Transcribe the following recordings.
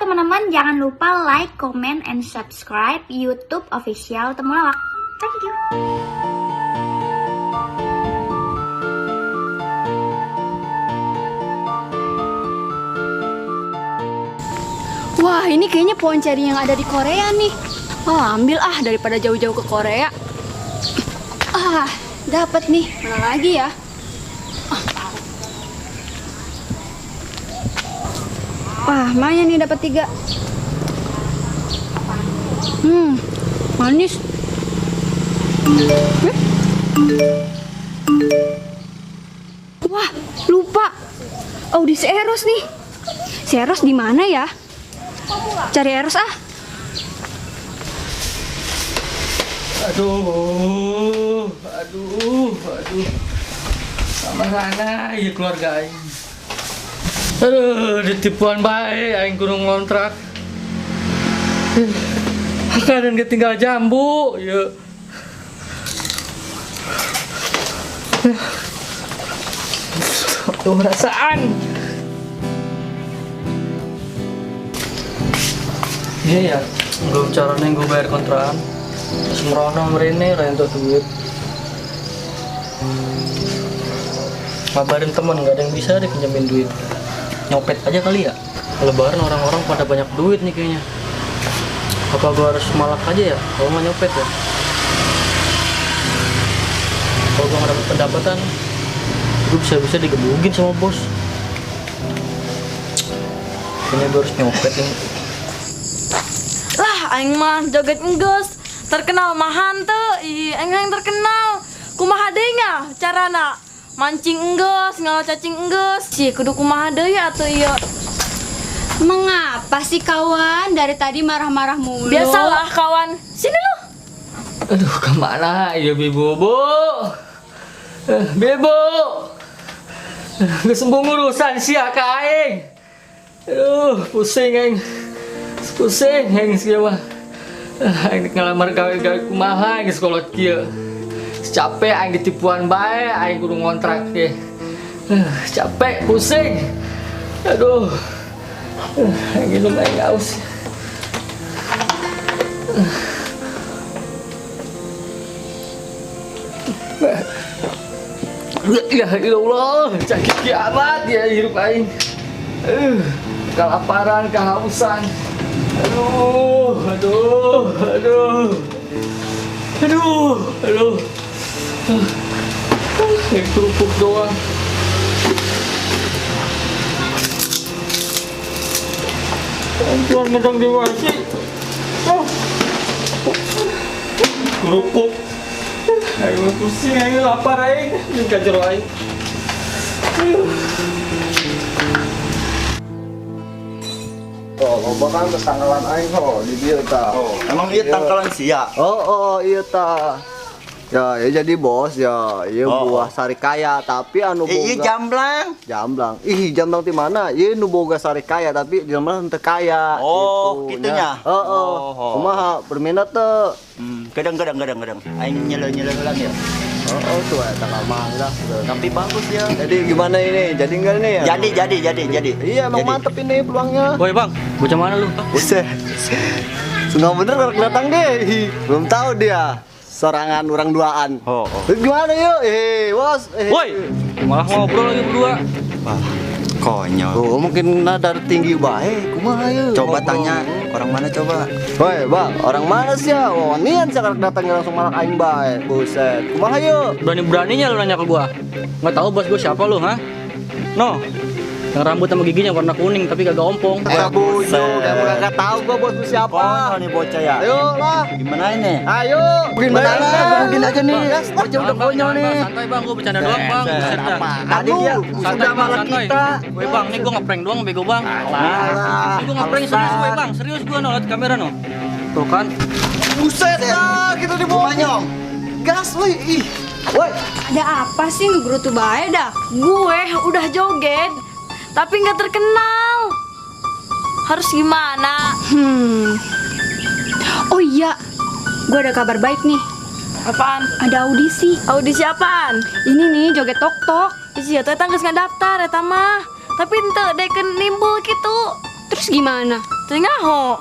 teman-teman, jangan lupa like, comment, and subscribe YouTube official Temulawak. Thank you. Wah, ini kayaknya pohon ceri yang ada di Korea nih. Oh, ambil ah daripada jauh-jauh ke Korea. Ah, dapat nih. Mana lagi ya? Ah. Wah, lumayan nih dapat 3. Manis. Eh? Wah, lupa. Audisi Eros nih. Si Eros di mana ya? Cari Eros ah. Aduh, aduh, aduh. Sama sana ya keluarga aing. Aduh, ditipuan bae aing kudu ngontrak. Kadang tinggal jambu, ya. Aduh, perasaan. Iya ya, belum caranya gue bayar kontrakan. Terus merono merene lah untuk duit. Ngabarin temen, nggak ada yang bisa dipinjemin duit. Nyopet aja kali ya. Lebaran orang-orang pada banyak duit nih kayaknya. Apa gue harus malak aja ya? Kalau nggak nyopet ya. Kalau gue nggak dapet pendapatan, gue bisa-bisa digebukin sama bos. Kayaknya gue harus nyopet nih. Lah, aing mah joget enggeus, terkenal mah henteu. Ih, aing yang terkenal. Kumaha deui nya carana? Mancing enggeus, ngala cacing enggeus. Sih, kudu kumaha deui atuh ieu. Mengapa sih kawan dari tadi marah-marah mulu? Biasalah kawan. Sini lu. Aduh, kemana ya Bebo, Bu? Bebo. Geus embung urusan sia ka aing. Aduh, pusing aing. Pusing aing sia mah. Aing ngelamar gawe-gawe kumaha geus kolot kieu. Capek aing ditipuan bae, aing kudu ngontrak ge. Capek, pusing. Aduh. Aing minum aing haus. Ya Allah, sakit kiamat ya hidup aing. Kelaparan, kehausan. Aduh, aduh, aduh. Aduh, aduh. Yang kerupuk doang. Tuhan ngedang dewasi. Oh. Kerupuk. Ayo pusing, ayo lapar aing. Ini kajero aing. Oh, loba kan tetanggalan aing ho di dieu tah. Oh, emang iya tangkalan sia. Oh, iya tah. Ya, ya jadi bos ya, iya Oh. buah sarikaya tapi anu boga. Iya jamblang. Jamblang. Ih, jamblang di mana? Ieu nu boga sarikaya tapi jamblang teu kaya. Oh, gitu kitunya. Heeh. Oh. Kumaha berminat teu? Kadang kadang kadang kadang. Aing nyele-nyele ulang ya. Oh, tuh eta mangga. Tapi bagus ya. Jadi gimana ini? Jadi enggak nih ya? Jadi. Iya, emang Jadi. mantep ini peluangnya. Woi bang, bocah mana lu? Buset. Sungguh bener orang datang deh. Belum tahu dia. Sorangan orang duaan. Oh, oh. Gimana yuk? Bos. Woi, malah ngobrol lagi berdua. Wah, konyol. Oh, mungkin nadar tinggi bae. Kumaha yuk? Coba tanya orang mana coba? Woi, Bang, orang mana sih ya? Wanian sekarang datang langsung malah aing bae. Buset. Kumaha yuk? Berani-beraninya lu nanya ke gua. Nggak tahu bos gua siapa lu, ha? No. Yang rambut sama giginya warna kuning tapi kagak ompong. Buset. Kamu kagak tahu gua bos lu siapa. Konyol nih bocah ya. Ayo lah. Gimana ini? Ayo. Gimana Gimana? aja nih. Bocah udah konyol nih. Santai bang, gua bercanda doang bang. Buset dah. Tadi dia Santai sudah bang, malah santai. kita. Woi bang, ini gua ngeprank doang bego bang. Alah. Ini gua ngeprank serius woi bang, serius gua no, liat kamera no. Tuh kan. Buset dah, kita dibawa. Nyong. Gas woi. Ih. Woi. Ada apa sih ngegerutu bae dah? Gue udah joget, tapi nggak terkenal. Harus gimana? Oh iya, gue ada kabar baik nih. Apaan? Ada audisi. Audisi apaan? Ini nih joget tok-tok. Ih, sia teh geus ngadaftar eta mah. Tapi henteu deken nimbul gitu. Terus gimana? Teu nyaho.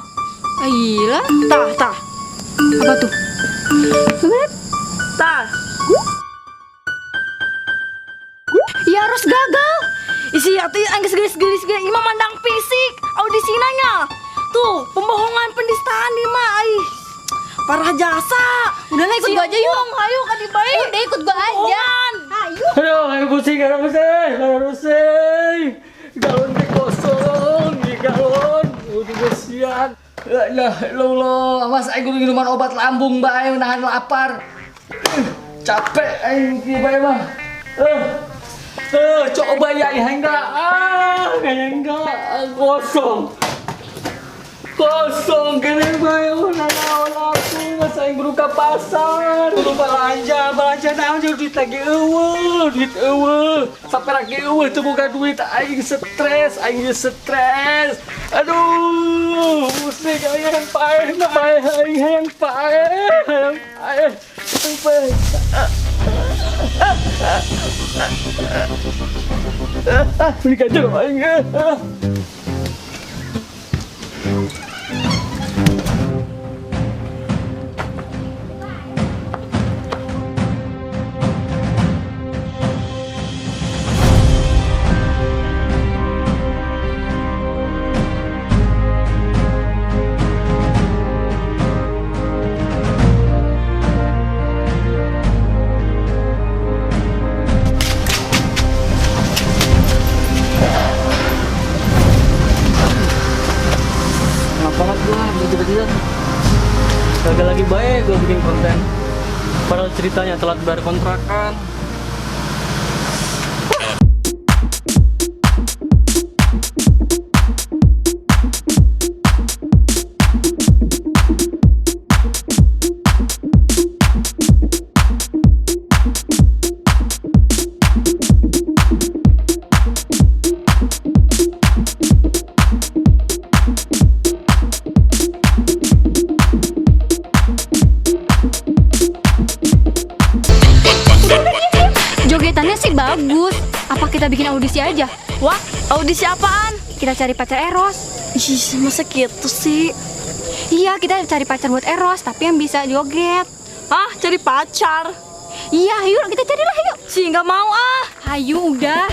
Gila. Tah, tah. Apa tuh? Bener. Tah. Ya harus gagal. Isi atuh aing geus geulis-geulis ge ieu mah mandang fisik audisina nya. Tuh, pembohongan pendistaan ieu mah aih. Parah jasa. Udahlah ikut gua aja yuk. Ayo ka dieu bae. Udah ikut gua aja. Bohongan. Ayo. Aduh, aing pusing, aing pusing, aing pusing. Galon teh kosong, di galon. Udah kesian. La ilaha illallah. Mas aing kudu minuman obat lambung bae nahan lapar. Capek aing kieu bae mah. Coba ya aing enggak. Ah, kayaknya enggak. Kosong. Kosong kene bae ulah naon aku mas aing kudu ka pasar. Kudu belanja, belanja naon jeung duit lagi eueuh, duit eueuh. Sampai lagi eueuh teu boga duit aing stres, aing geus stres. Aduh, pusing aing hayang paeh, paeh aing hayang paeh, hayang paeh. Hayang paeh. Ah, beli gajah aing. Ah. Enak banget gua bisa tiba-tiba. Gagal lagi baik gua bikin konten. Padahal ceritanya telat bayar kontrakan. Jogetannya sih bagus. Apa kita bikin audisi aja? Wah, audisi apaan? Kita cari pacar Eros. Ih, masa gitu sih? Iya, kita cari pacar buat Eros, tapi yang bisa joget. Hah, cari pacar? Iya, yuk kita carilah yuk. Sih, nggak mau ah. Ayo udah.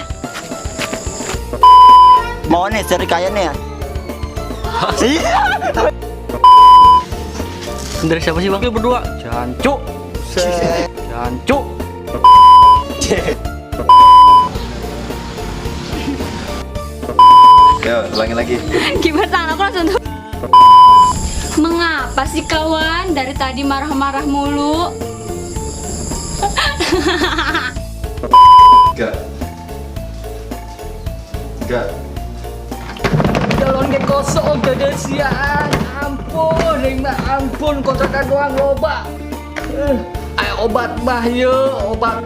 Mau nih cari kaya nih ya? Iya. Dari siapa sih bang? Lu berdua. Jancuk. Jancuk. Yo, ulangi lagi. Gimana tangan aku langsung tuh. Mengapa sih kawan dari tadi marah-marah mulu? Enggak. Enggak. Galon ge kosong gagasian. Ampun, aing mah ampun kontrakan doang loba. Ayo obat mah ye, obat